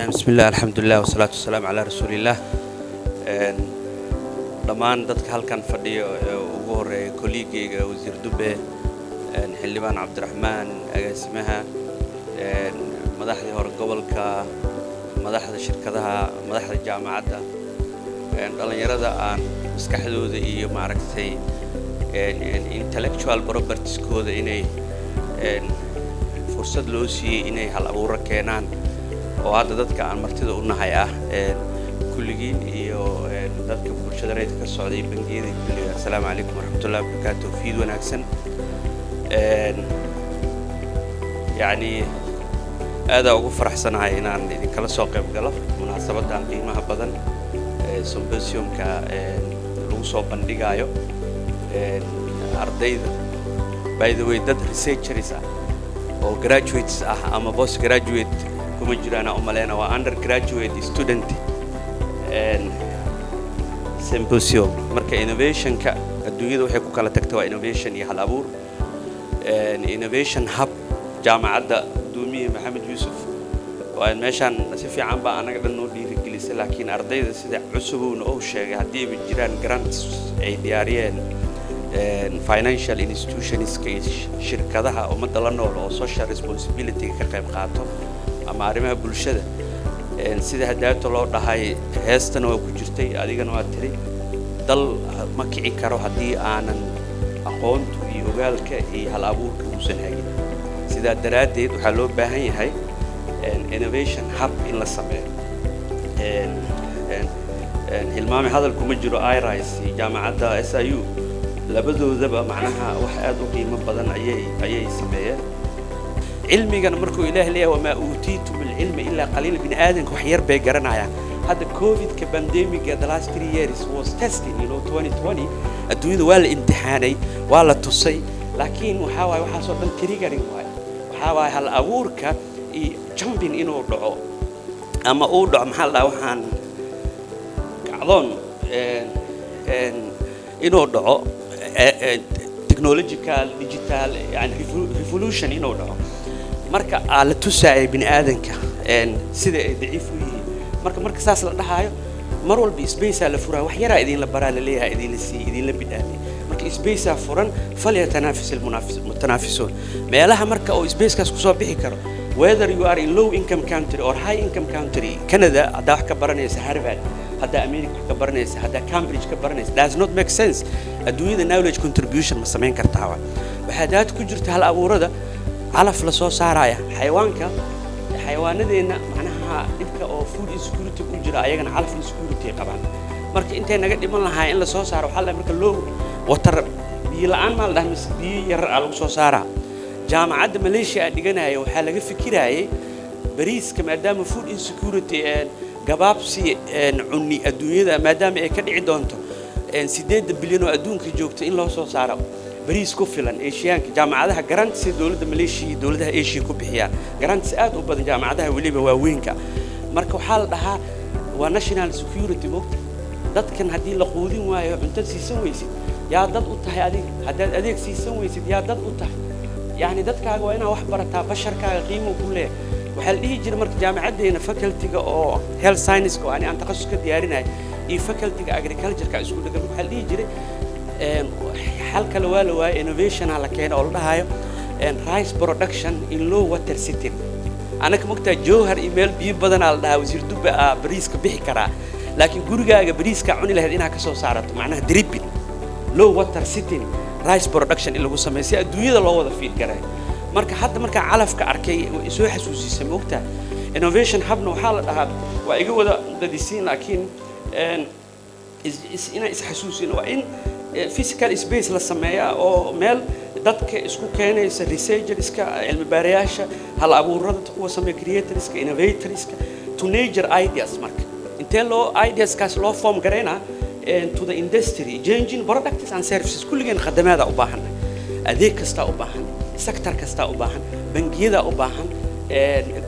Bismi illah, alxamdulilah, wasalaatu wasalaamu calaa rasuuliillah. Dhammaan dadka halkan fadhiyo ee ugu horeeya colleague-gayga Wasiir Dube, Xildhibaan Cabdiraxmaan, agaasimaha, madaxdii hore gobolka, madaxda shirkadaha, madaxda jaamacadda, dhallinyarada aan maskaxdooda iyo maaragtay intellectual properties-kooda inay fursad loo siiyey inay hal abuuro keenaan oo hadda dadka aan martida u nahay ah, kulligiin iyo dadka bulshada rayidka ka socday, bangiyada kulliga, assalaamu calaykum waraxmatullahi wabarakaatu. Fiid wanaagsan. Yacni aadaa ugu faraxsanahay inaan idinkala soo qayb galo munaasabadan qiimaha badan ee symposiumka lagu soo bandhigayo ardayda. By the way, dad researchers ah oo graduates ah ama post graduate kuma jiraan u maleyna, waa undergraduate student symposium. Marka innovationka adduunyada waxay ku kala tagta waa innovation iyo hal abuur. Innovation Hub jaamacadda guddoomiye Maxamed Yuusuf waa meeshaan si fiican baa anaga dhan noo dhiirigelisay, laakiin ardayda sida cusubowna uu sheegay, haddiiba jiraan grants ay diyaariyeen financial institutionska iyo shirkadaha ummadda la nool oo social responsibility ka qayb qaato ama arrimaha bulshada, sida hadaato loo dhahay, heestana waa ku jirtay, adigana waa tiri, dal ma kici karo haddii aanan aqoontu iyo ogaalka iyo hal abuurka uusan hagin. Sidaa daraaddeed waxaa loo baahan yahay innovation hub in la sameeyo. Hilmaame hadal kuma jiro, iris iyo jaamacadda SIU labadoodaba macnaha wax aad u qiimo badan ayay sameeyeen. Cilmigana markuu Ilaah leeyahay "وما أوتيتم من العلم إلا قليلا", bini aadanka wax yar bay garanayaan. Hadda Covidka pandemiga, the last 3 years was testing, 2020 adduunyada waa la imtixaanay, waa la tusay, laakiin waxaa waaye waxaasoo dhan triggering waaye. Waxaa waaye hal abuurka iyo jumping inuu dhaco ama uu dhaco, maxaa la dhahaa, waxaan kacdoon inuu dhaco, technological, digital yani revolution inuu dhaco. Marka aa la tusaaya bini aadanka sida ay daciif u yihiin. Marka saas la dhahaayo, mar walba spacea la furaa, wax yaraa idinla baraa la leeyahay, idinla siiy, idinla bidhaamiye. Marka spacea furan, فليتنافس المتنافسون. Meelaha marka oo spacekaas kusoo bixi karo, whether you are in low income country or high income country, Canada haddaa wax ka baranaysa, Harvard haddaa America wax ka baranaysa, haddaa Cambridge ka baranaysa, does not make sense. Adduunyada knowledge contribution ma samayn kartaa? Wa waxaa daad ku jirta hal abuurada calaf la soo saaraya, xayawaanka, xayawaanadeenna macnaha dhibka oo food insecurity ku jira, ayagana calaf insecurity ay qabaan. Marka intay naga dhiman lahaa in la soo saaro, waxaa la marka low water, biyo la'aan maa la dhaha mise biyo yar aa lagu soo saaraa. Jaamacadda Malaysia aan dhiganaya waxaa laga fikirayay bariiska, maadaama food insecurity, gabaabsi cunni adduunyada maadaama ay ka dhici doonto, 8 bilyan oo adduunka joogta in loo soo saaro bariis ku filan Asiyaanka. Jaamacadaha grants dowladda Malaysia iyo dowladaha Asia ku bixiyaan grants aad u badan, jaamacadaha weliba waaweynka. Marka waxaa la dhahaa waa national security mogta. Dadkan haddii la quudin waayo, cunto siisan weysid, yaa dad u tahay adiga? Haddaad adeeg siisan weysid, yaa dad u tahay? Yacni dadkaaga waa inaa wax barataa, basharkaaga qiimuu ku leeyahay. Waxaa la dhihi jiray marka jaamacaddeena facultyga oo health science oo ani aan takhasus ka diyaarinaya iyo facultyga agriculture-ka isku dhegan. Waxaa la dhihi jiray xal kale waa la waayay, innovationa la keenay oo la dhahayo rice production in low water setting. Anaka mogtaa Jowhar iyo meel biyo badanaa la dhahaa, Wasiir Dubbe, aa bariiska bixi karaa, laakiin gurigaaga bariiska cuni lahayd inaad ka soo saarato, macnaha dripping, low water setting rice production in lagu sameeyo si adduunyada loo wada feed gareeyo. Marka hadda markaa calafka arkay way soo xasuusisay mogtaa. Innovation hubna waxaa la dhahaa, waa iga wada dadisiin, laakiin inaan isxasuusin waa in physical space la sameeyaa oo meel dadka isku keenaysa, researcherska, cilmi baarayaasha, hal abuurada, kuwa sameeya, creatorska, innovatorska, to nurture ideas. Marka intee loo ideaskaas loo form garaynaa to the industry, changing products and services. Kulligeen khadamaada u baahannahay, adeeg kastaa u baahan, sector kastaa u baahan, bangiyada u baahan,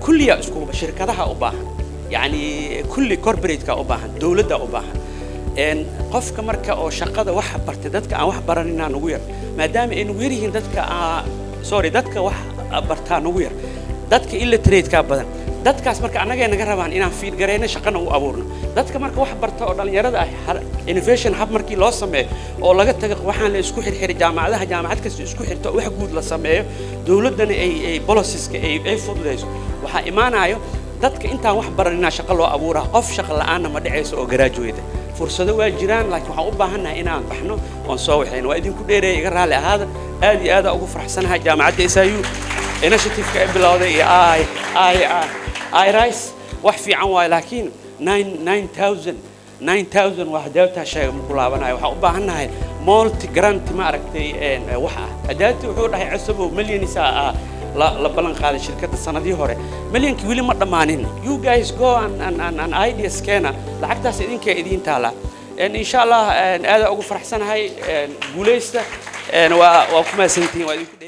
kulliya isku shirkadaha u baahan, yacni kulli corporate-ka u baahan, dowladda u baahan. Qofka marka oo shaqada wax bartay, dadka aan wax baraninaa nugu yar, maadaama ay nugu yar yihiin dadka, sorry, dadka wax bartaa nugu yar, dadka illiterate-ka badan. Dadkaas marka annagay naga rabaan inaan feed gareyno, shaqana u abuurno. Dadka marka wax barta oo dhallinyarada ah, innovation hub markii loo sameeyo oo laga tago waxaan la isku xirxiray jaamacadaha, jaamacad kasta isku xirto, wax guud la sameeyo, dowladdana ay policieska ay fududayso, waxaa imaanayo dadka intaan wax baran inaa shaqo loo abuuraa. Qof shaqo la'aanna ma dhacayso oo graduate. Fursado waa jiraan, laakiin waxaan u baahannahay inaan baxno oon soo waxayno. Waa idinku dheereeya, iga raalli ahaada. Aad iyo aad ugu faraxsanahay jaamacadda SIU initiative-ka ay bilowday iyo iRise. Wax fiican waayo, laakiin 9,000, 9,000 waa hadaabtaa sheega ma ku laabanayo. Waxaan u baahannahay multi grant, ma aragtay, wax ah. Hadaabti wuxuu dhahay Cosobow millionsa ah la ballan qaaday shirkadda sanadihii hore. Milyankii weli ma dhammaanin. You guys go and ideas keena, lacagtaas idinkaa idiin taalaa. Insha Allah, aad ugu faraxsanahay. Guuleysta, waa ku mahadsantihiin, waa idinku.